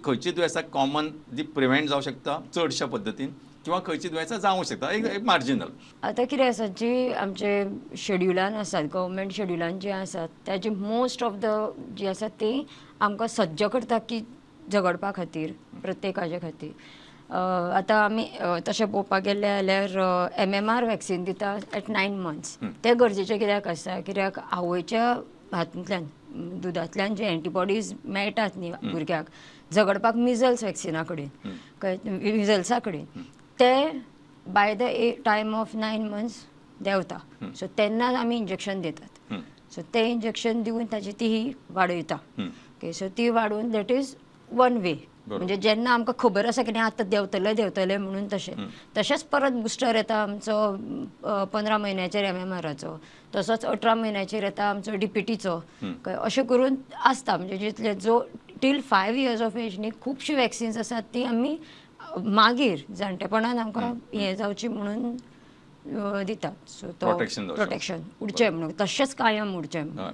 खंयची दुयेंसां कॉमन जी प्रिवेंट जावं शकता चडश्या पद्दतीन किंवा खंयची दुयेंसां जावंक शकता एक एक मार्जिनल? आतां कितें आसा, जी आमचे शेड्युलान आसात, गव्हर्मेंट शेड्युलान जे आसात, ताजी मोस्ट ऑफ the जी आसा ती आमकां सज्ज करता की झगडपा खातीर, प्रत्येकाचे खातीर. आतां आमी तशें पळोवपाक गेलें जाल्यार एमएमआर वॅक्सीन दिता एट 9 मंथ्स. तें गरजेचें कित्याक आसा? कित्याक आवयच्या हातूंतल्यान, दुदांतल्यान जे एंटीबॉडीज मेळटात न्ही भुरग्याक झगडपाक मिजल्स वॅक्सिना कडेन, कळ्ळें, मिजल्सा कडेन, ते by the time of 9 months देंवता. सो तेन्ना आमी इंजेक्शन दितात. सो तें इंजेक्शन दिवन ताजी ती ही वाडयता. ओके, सो ती वाडोवन that is one way. म्हणजे जेन्ना आमकां खबर आसा की नाही आतां देंवतलें देंवतलें म्हणून. तशें तशेंच परत बुस्टर येता आमचो 15 म्हयन्याचेर एमएमआराचो, तसोच 18 म्हयन्याचेर येता आमचो डीपीटीचो. अशें करून आसता. म्हणजे जितले जो till 5 years of age न्ही, खुबशीं वॅक्सिन्स आसात ती आमी मागीर जाणटेपणान आमकां हें जावची म्हणून दितात. सो तो Protection जावचें. प्रोटेक्शन उरचें म्हणून, तशेंच कायम उरचें म्हणून. हय.